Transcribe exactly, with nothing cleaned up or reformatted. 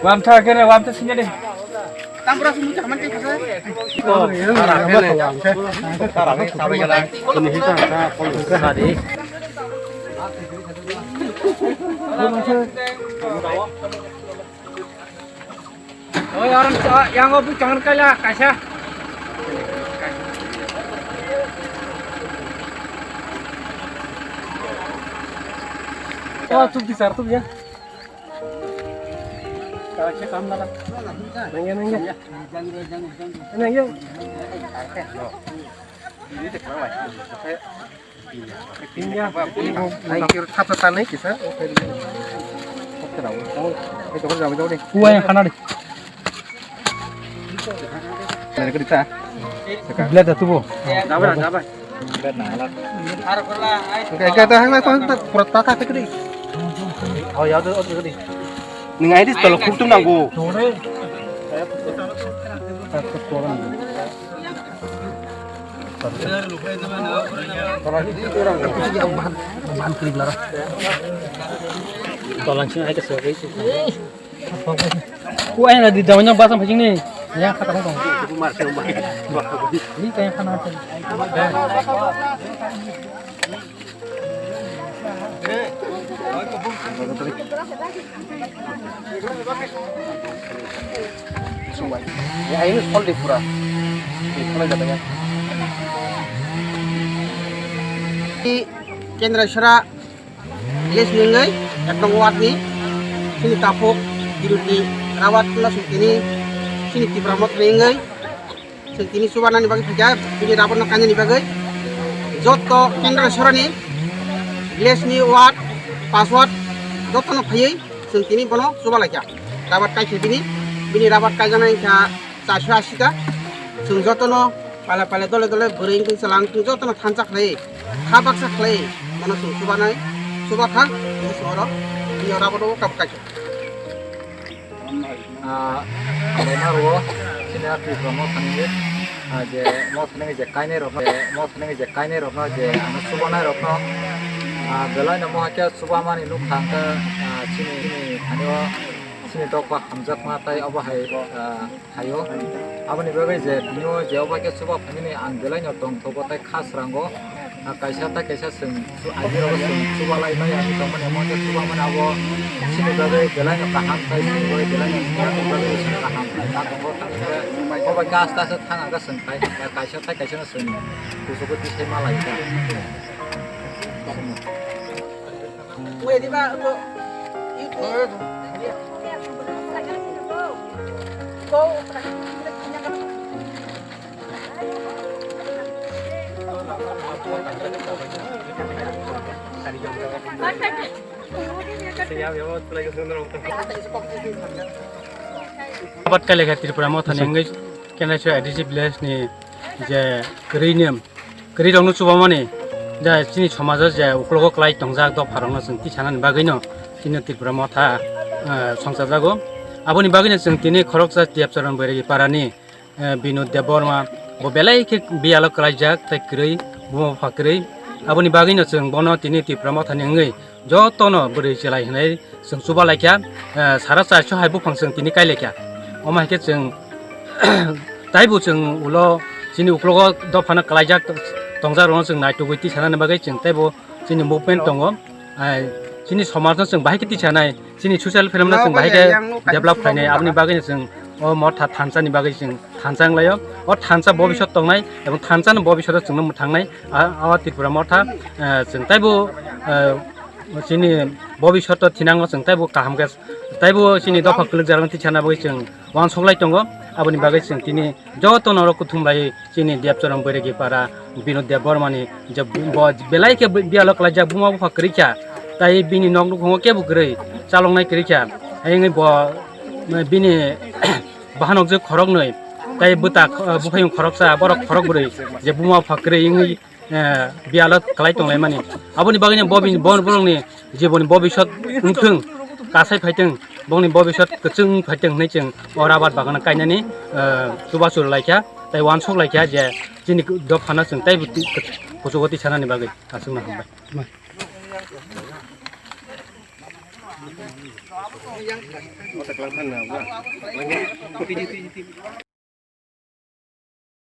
Wamtha kene, wamtha sini deh. Oi, orang sa-, yang opi kangen kala, kaisa. Oh, tuh di sartu ya. Kaisa kam nala. Nangya, nangya. Nangya. Thank you. Thapsa tanai kisa. Kuwa yang kana di. Dari kereta. Blade tu bo. Dabar, dabar. Oke, oke, dah, nang, nang, nang, pura tata, tata, kiri. Oh, ya, udah, udah, kiri. Ning, aidi, tolok, khuktum, nanggo. Tata, tolok, nanggo. Tolang sing ai ka sebagai itu. Ku ai na di daun yang basam pacing ni. Ya kata kong. Ini kayak kana. Ya, ini full di pura. Di pura jatuh ya. Di Kendra Sura, Village ni wngwi ek nong ward ni chini takhuk Biruni Rawat no chwng tini chini Tipra Motha ni wngwi chwng tini chubanani bagwi phaikha, bini Rawat no kainani bagwi. Jotto Kendra Sorani village ni ward, pas ward jotto no phaiwi chwng tini bono chuba laikha. Rawat kaikha bini, bini Rawat kaijaknai wngkha charso asi ta. Chwng jotono pala pala dole dole bwrwi wngkhe chwla wngkhe jotono thansa khlai, kha baksa khlai, mano chwng chubanai, chuba kha, bini chwngno bini Rawat o kap kaisa. Ah, ang bai ma rwo, chini a Tripura Motha ni, ah, je Motha ni je kainai rokno, je Motha ni je kainai rokno, je ano chubanai rokno, ah, belai no moha khe chubamani nukha hwnkhe, ah, chini, chini thani o, chini dopha hamjakma tei obo hai, ah, phaio. Aboni bagwi je tini o je obo khe chuba phainani ang belai no tongthogo tei kha srango. Ah, kaisa tei kaisa chwng chu-, aini rogo chwng chuba lai maya wngwi tongmani, omo khe chuba mani abo chini bagwi belai no kaham tei chini bagwi belai no wngya tongmani bagwi chwng kaham khlai ma tongo. Tamni hwnkhe obo khe aste aste thang aga chwng khai, ah, kaisa tei kaisa no chwng kuchugo tisai ma lai kha. Abat kailekha Tripura Motha ni wngwi Kendra Sura A D C village ni je kwrwi nem. Kwrwi rokno chubamani, je chini somajo je uklogo kwlai tongjak dopha rokno chwng tisanani bagwino chini Tripura Motha, eh, songchajago. Aboni bagwino chwng tini khoroksa Tiyapcharan Boiregi parani, eh, Binod Debbarma bo belai khe biyalo kwlaijak tei kwrwi, buma bupha kwrwi. Aboni bagwino chwng bono tini Tripura Mothani wngwi jotono bwrwi chwlai hinwi chwng chuba laikha, eh, sara charso hai buphang chwng tini kai laikha. Omo hai khe chwng taibo chwng ulo chini uklogo dophano kwlaijak tongjak rokno chwng naitugwi tisanani bagwi chwng taibo chini movement tongo. Ai, chini somajno chwng bahai khe tisanai, chini social film no chwng bahai khe develop khainai, aboni bagwino chwng o motha thansa ni bagwi chwng thansa wnglaio. O thansa bobisot tongnai ebong thansa ni bobisot o chwngno mwthangnai. A, o Tripura Motha, eh, chwng taibo, eh, chini bobisot o thinango chwng taibo kaham khe, taibo chini dopha kwlwkjak rokno tisana bagwi chwng uansuk lai tongo. Aboni bagwi chwng tini joto norok kuthum lai chini Debcharan Boiregi para Binod Debbarma ni je bo belai khe biyalo kwlaijak buma bupha kwrwi kha, tai bini nok nukhungo kebo kwrwi chaloknai kwrwi kha, ayengwi bo bini bahanok je khoroknwi tai bwta, buphayung khoroksa, borok khorok bwrwi je buma bupha kwrwi wngwi eh, biyalo kwlai tonglaimani. Aboni bagwino bo bini, bo borokni jiboni bobisot wngthwng, kasai phaithwng, bongni bobisot kwchwng phaithwng hinwi chwng o rabar bagano kainani, eh, chubachu laikha tei uansuk laikha je chini dophano chwng teibo twi-, kuchugo twi sanani bagwi aswkno hambai.